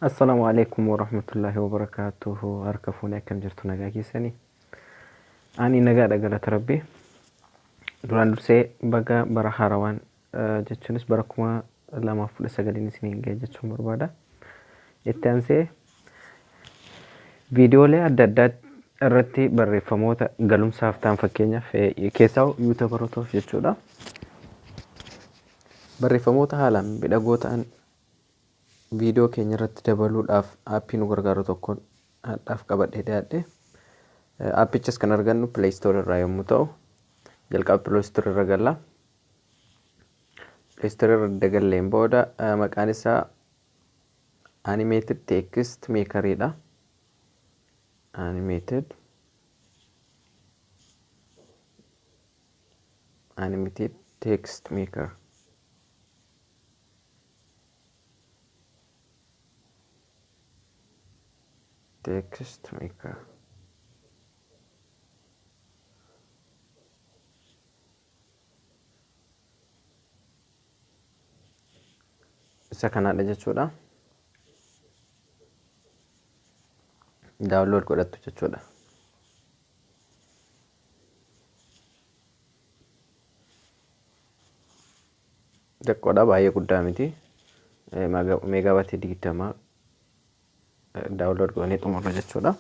Assalaamu alaikum warahmatullaahi wabarakaatuhu. Harka fuunee akkam jirtu nagaa keessanii? Ani nagaadha galata Rabbii. Duraan dursee baga bara haarawaan jechuunis bara 2019 isiniin ga'e jechuun barbaada. Itti aansee viidiyoolee adda addaa irratti barreeffamoota galumsaaf ta'an fakkeenyaaf keessaa yuutuubarootaaf jechuudha. Barreeffamoota haalaan miidhagoo ta'an viidiyoo keenya irratti dabaluudhaaf aappii nu gargaaru tokkoon hadhaaf qabadhee dhiyaadhe. Aappichas kan argannu Play Store irraa yommuu ta'u, jalqaba Play Store irra galla. Play Store irra erga galleen booda maqaan isaa Animated Text Maker dha. Animated Text Maker. Text Maker. Isa kanaadha jechuudha. Download godhattu jechuudha. Xiqqoodha baay'ee guddaa miti. Meegaabatii 20 download goonee xumurra jechuudha.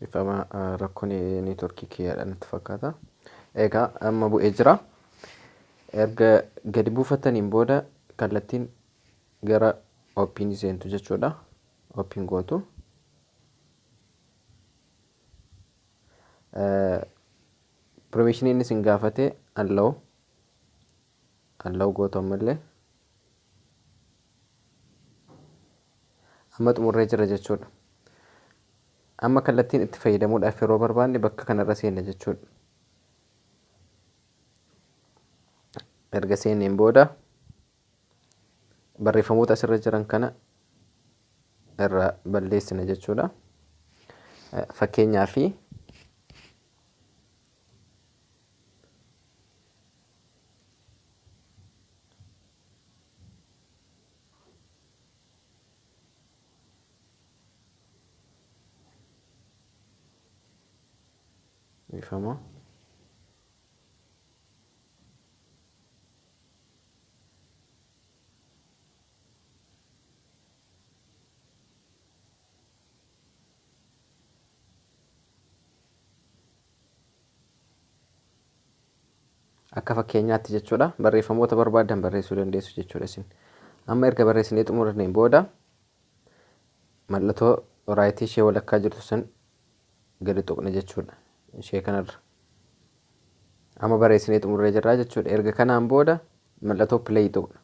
Ifama rakkoon neetworkii kiyyaadha natti fakkaata. Egaa amma bu'ee jira. Erga gadi buufataniin booda kallattiin gara ooppiin seentu jechuudha. Ooppiin gootu. Permishinii inni isin gaafate allow allow gootu ammallee. Amma xumurree jira jechuudha. Amma kallattiin itti fayyadamuudhaaf yeroo barbaanne bakka kanarra seenna jechuudha. Erga seenneen booda barreeffamoota asirra jiran kana irraa balleessina jechuudha. Fakkeenyaaf Dhiifama. Akka fakkeenyaatti jechuudha. Barreeffamoota barbaaddan barreessuu dandeessu jechuudha isin. Amma erga barreessinee xumuranneen booda mallattoo raayitii ishee walakkaa jirtu san gadi tuqna jechuudha. Ishee kanarra. Amma barreessinee xumurree jirra jechuudha. Erga kanaan booda mallattoo play tuqna.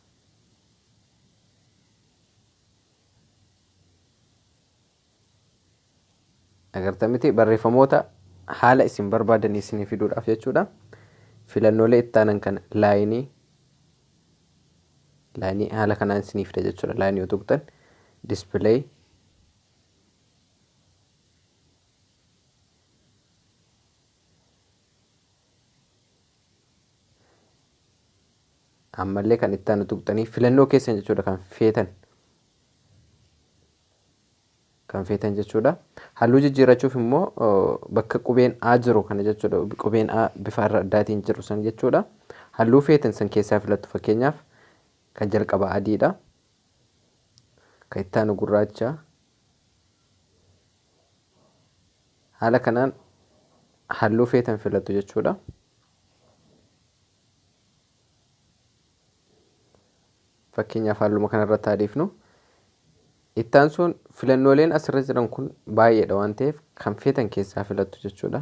Agartan miti barreeffamoota haala isin barbaadanii isinii fiduudhaaf jechuudha. Filannoolee itti aanan kana laayinii laayinii haala kanaan isinii fida jechuudha. Laayinii yoo tuqxan dispileey ammallee kan itti aanu tuqxanii filannoo keessan jechuudha kan feetan kan feetan jechuudha. Halluu jijjiirrachuuf immoo bakka qubeen A jiru kana jechuudha. Qubeen A bifa irra addaatiin jiru san jechuudha. Halluu feetan san keessaa filattu fakkeenyaaf kan jalqaba adiidha. Kan itti aanu gurraacha. Haala kanaan halluu feetan filattu jechuudha. Fakkeenyaaf halluma kanarratti haa dhiifnu. Itti aansuun filannooleen asirra jiran kun baay'eedha waan ta'eef kan feetan keessaa filattu jechuudha.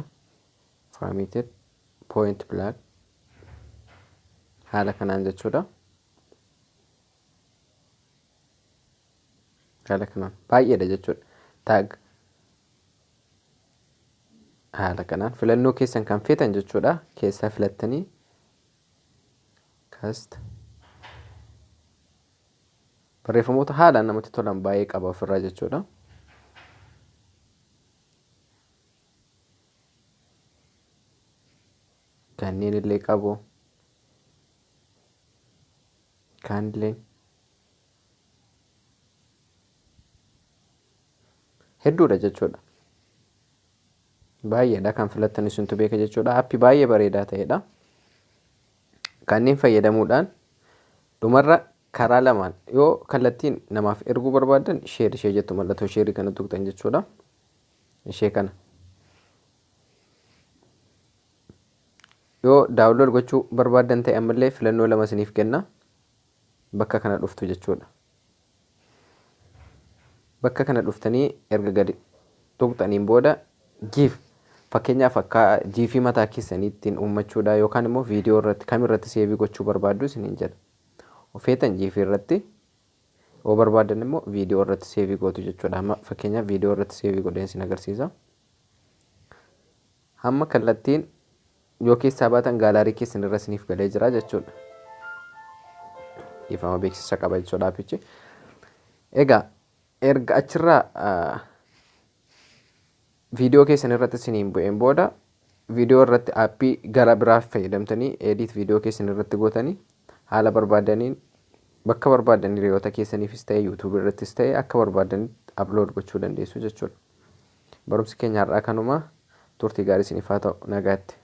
Formatted point black haala kanaan jechuudha. Haala kanaan baay'eedha jechuudha. Tag haala kanaan filannoo keessan kan feetan jechuudha keessaa filattanii Cast. Barreeffamoota haalaan namatti tolan baay'ee qaba ofirraa jechuudha. Kanneen illee qabu. Kaanillee hedduudha jechuudha. Baay'eedha kan filattan isintu beeka jechuudha. Aappii baay'ee bareedaa ta'edha. Kanneen fayyadamuudhaan dhumarra karaa lamaan yoo kallattiin namaaf erguu barbaadan share ishee jettu mallattoo sheerii kana tuqxan jechuudha. Ishee kana. Yoo download gochuu barbaadan ta'e ammallee filannoo lama isiniif kenna. Bakka kana dhuftu jechuudha. Bakka kana dhuftanii erga gadi tuqxaniin booda GIF fakkeenyaaf akka GIFii mataa keessanii ittiin uummachuudha yookaan immoo viidiyoo irratti kam irratti save gochuu barbaaddu isiniin jedha. Ofeetan GIFii irratti yoo barbaadan immoo viidiyoo irratti save gootu jechuudha. Amma fakkeenyaaf viidiyoo irratti save godheen isin agarsiisa. Hamma kallattiin yoo keessaa baatan gallery keessan irra isiniif galee jira jechuudha. Ifama beeksisa qaba jechuudha aappichi. Egaa erga achirraa viidiyoo keessan irratti isiniin bu'een booda viidiyoo irratti aappii gara biraa fayyadamtanii edit viidiyoo keessan irratti gootanii haala barbaadaniin bakka barbaadan hiriyoota keessaniifis ta'e yuutuubii irrattis ta'e akka barbaadanitti upload gochuu dandeessu jechuudha. Barumsi keenya har'aa kanuma turtii gaarii isiniif haa ta'u nagaatti.